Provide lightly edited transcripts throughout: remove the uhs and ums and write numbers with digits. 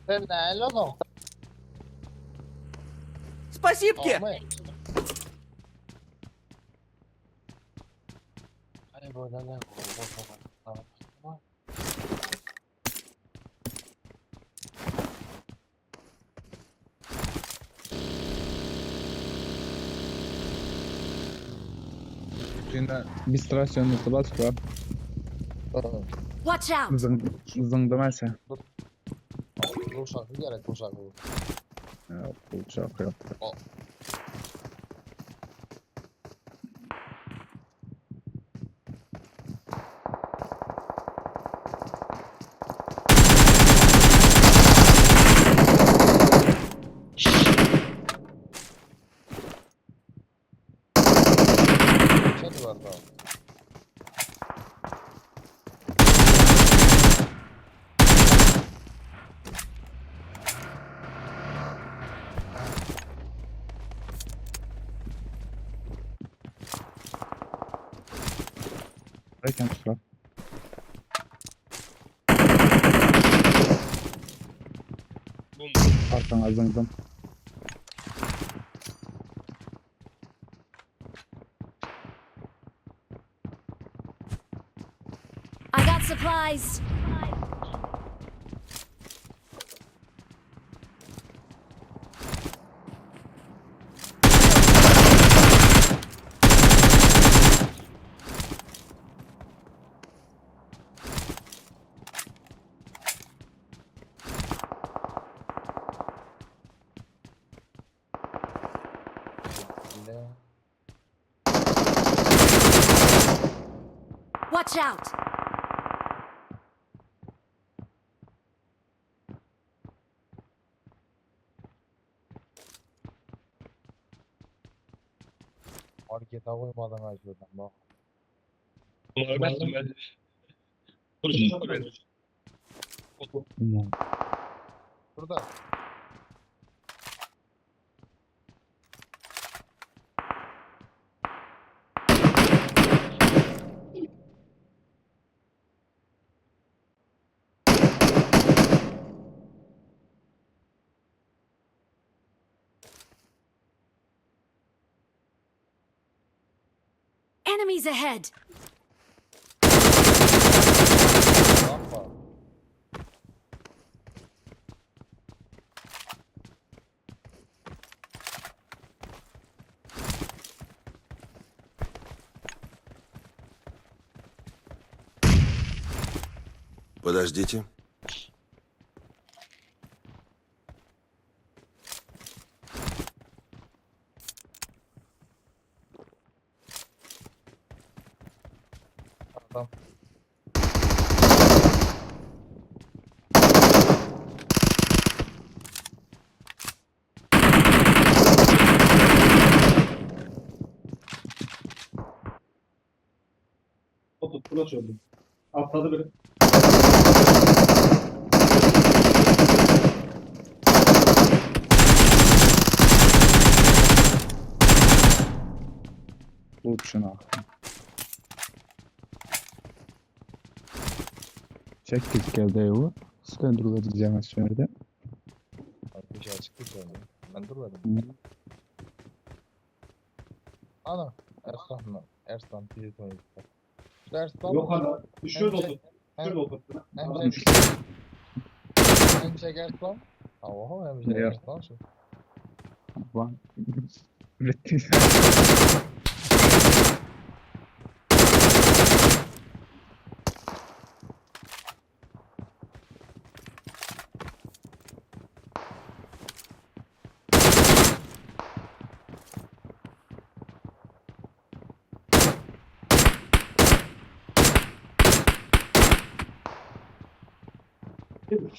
Sen näle oň? Спасибки! Olmay. Ay böyle ne? Şimdi bistrasyonda bas var. Watch out! Zıng zıngdım ese. Uşak gerek uşak. Ya bu şaka yaptı. Şey var da. Derken kusura. Bum. Arkana zıngdım. I got supplies! Ne? Watch out! Markete koymadan açıyordum bak. Ölmezsin ben. Konuşma ben. Burada. Enemies ahead! Yapma. Подождите. Adam. Otur, kulaç oldu. Atladı biri. Uçun aklım. Çek git geldi evi. Sen durma diyeceğim sonra. Bir şey çıktı ki öyle. Ben durmadım. Ana. Erslan mı? Erslan bir oyuncu. Erslan. Yok hala. Düşüyordu Hem otur. Düşüyordu otur. Hem çek. Hem çek Erslan. Oho hem çek Ya. Erslan şu. Lan. Bitti.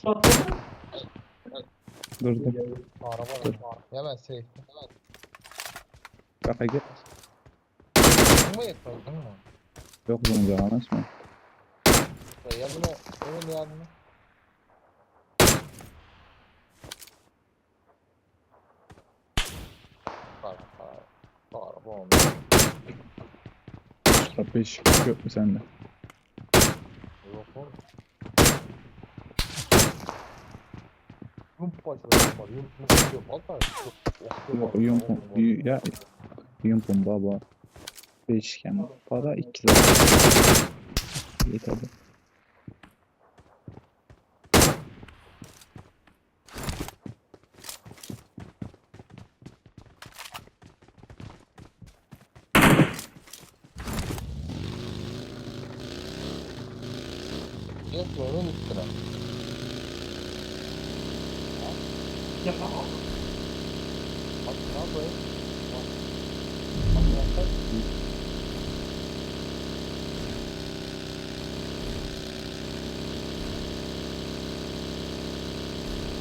Şu atladı. Durdum. Araba Dur. var. Hemen safe. Kafa git. Mı yetmedin mi? Yok bunun canı mı? Yanına, evin yanına. Bak, bak. Araba olmuş. Tabii yok mu sende? Yok oğlum. Yump başladım var. Yump yok. Valla Yok, yump ya yumpum baba. Beşgen para 2 lira. Yetedi. Yetmiyor üstüne. Ya tamam. Bak ne yapayım? Bak. Bak bak.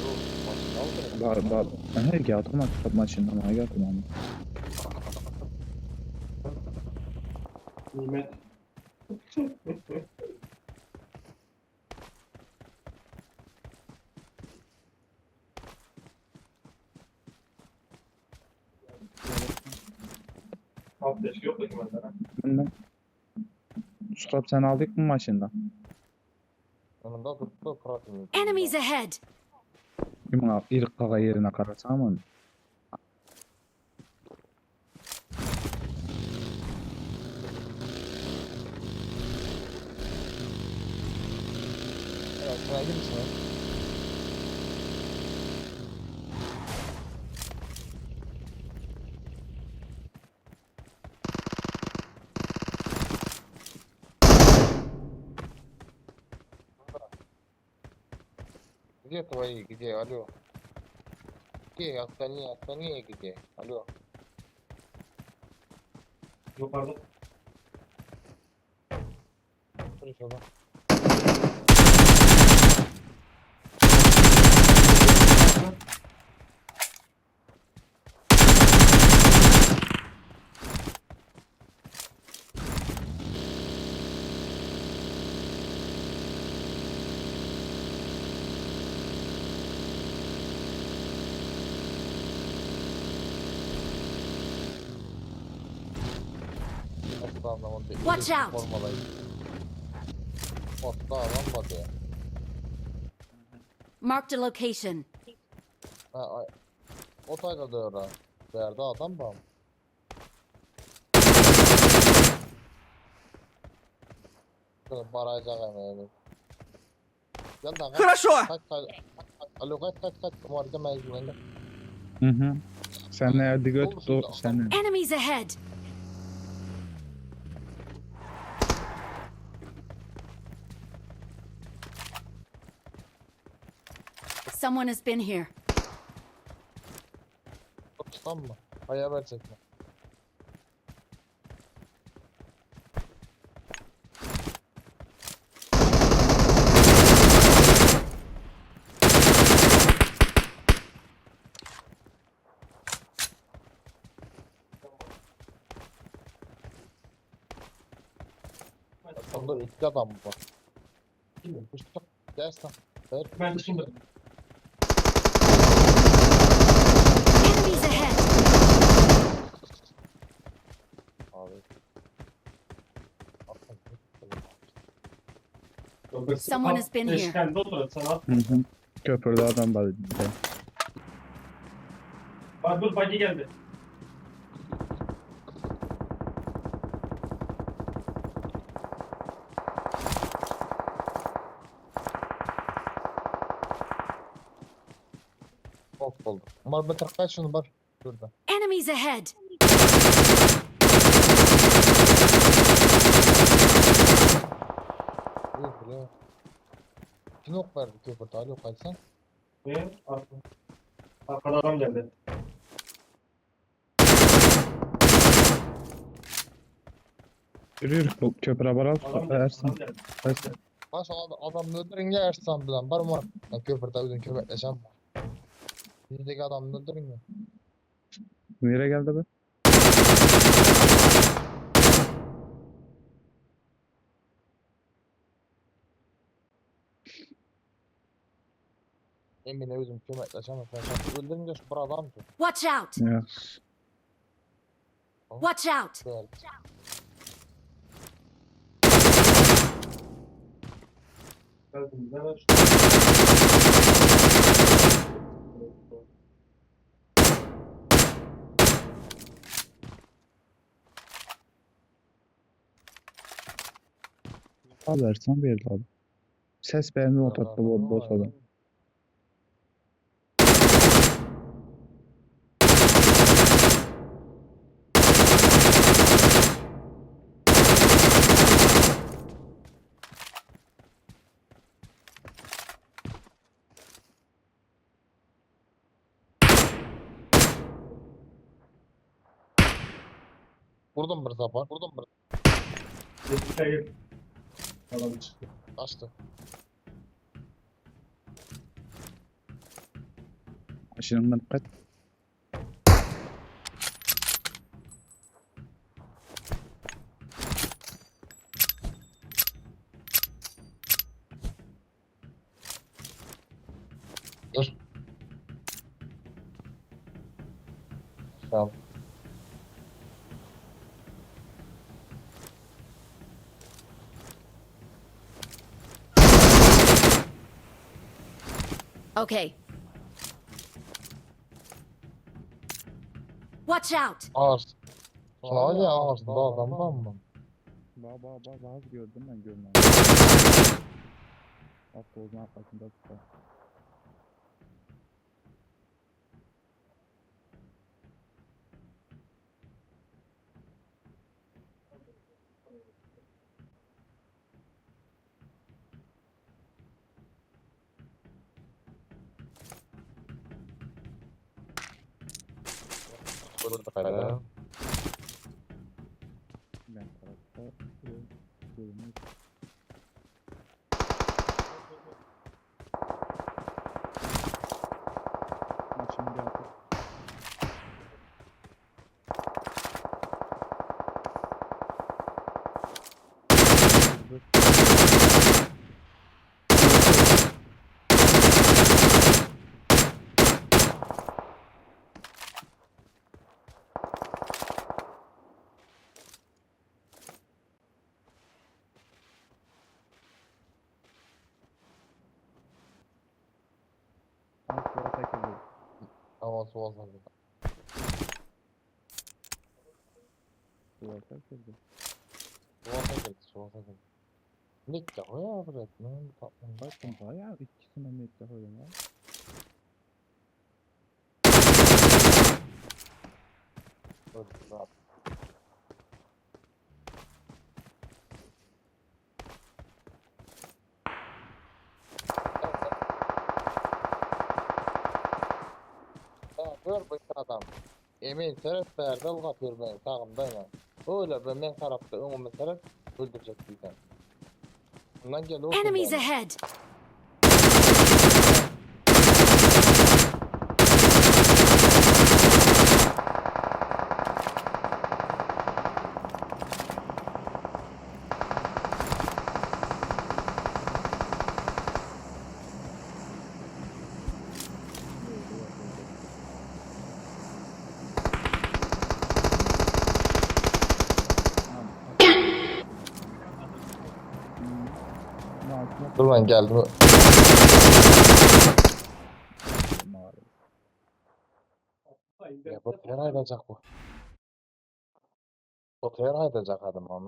Yok, başına aldı. Bar bar. Aha geldim top maçından ha geldim ama. Nimet. Alt yok da ki bende. ha. Ben Suqap sen aldık mı maçından? Yanımda tuttu Fırat'ın. Enemies ahead! Kim irqağa yerine qarasam onu. Evet, sen gibisin. Где твои? Где? Алло. Где остальные? Остальные где? Алло. Yukarıda. Dur şurada. Asla anlamadı. Watch out. Formalıydı. Asla anlamadı ya. Marked a location. Ha, ay. O tayda da öyle. Derdi adam da. Barajak hemen. Gel lan kaç. Хорошо! Kaç kaç. Alo kaç kaç kaç. Umarım ben güvenli. Hı hı. Sen ne erdi göt do sen Enemies ahead! Someone has been here. Tutan mı? Hayır haber çekme. Bunda iki adam var. Kim? Uçtuk. Dersen. Der. Ben dışında. Enemies ahead! Abi. Someone has been here. Eşkende otur sen at. Hı hı. Köprüde adam var. Bak dur buggy geldi. Bok oldu. Umar Beter kaç şunu bar. Şurada. Enemies ahead! Buyur buraya. Kim ok verdi köprüde? Alo kaçsan. Ne? Arka. Arkada adam geldi. Yürü yürü köprü var al. Adam geldi. Ersin. Adam geldi. Ersin. Baş adamı öldürün ya Ersan bilen. Var mı? Ben köprüde ödün köpekleşen var. Bizdeki adamı öldürün ya. Nereye geldi be? Emine özüm kömekleşen var. Ben öldürün ya şu bir adam tut. Watch out! Ya. Watch out! Gel. Geldim. Ben aç. Alarsan bir abi. Ses beğenme otatlı bu bot adam. Vurdum bir zapar. Vurdum bir. 70'e gir. Adam çıktı. Açtı. Maşınından dikkat. Dur. Tamam. Okay. Watch out! Ağır. Var ya ağırsın. Bu adam var mı? Ba ba ba ba gördüm ben görmedim. Bak bozma arkasında tutar. Burada. Ben tarafta görünüyor. Maçın bir atı. Dur. Ama tuvalete girdi. Tamam su olmadı. Tuvalete girdi. Suata girdi. Suata girdi. Nick ya ya bırak. Ne tatlı. Bakın bayağı ikisini mette koydum ya. Öldü abi. Ha, gör bu adam. Emin seret berde atıyor beni sağımda hemen. Öyle ben men tarafta önüme seret öldürecek bizden. Bundan gel olsun Enemies yani. ahead! Dur lan geldim. Ya bu ter ayrılacak bu. Bu ter ayrılacak adam ama.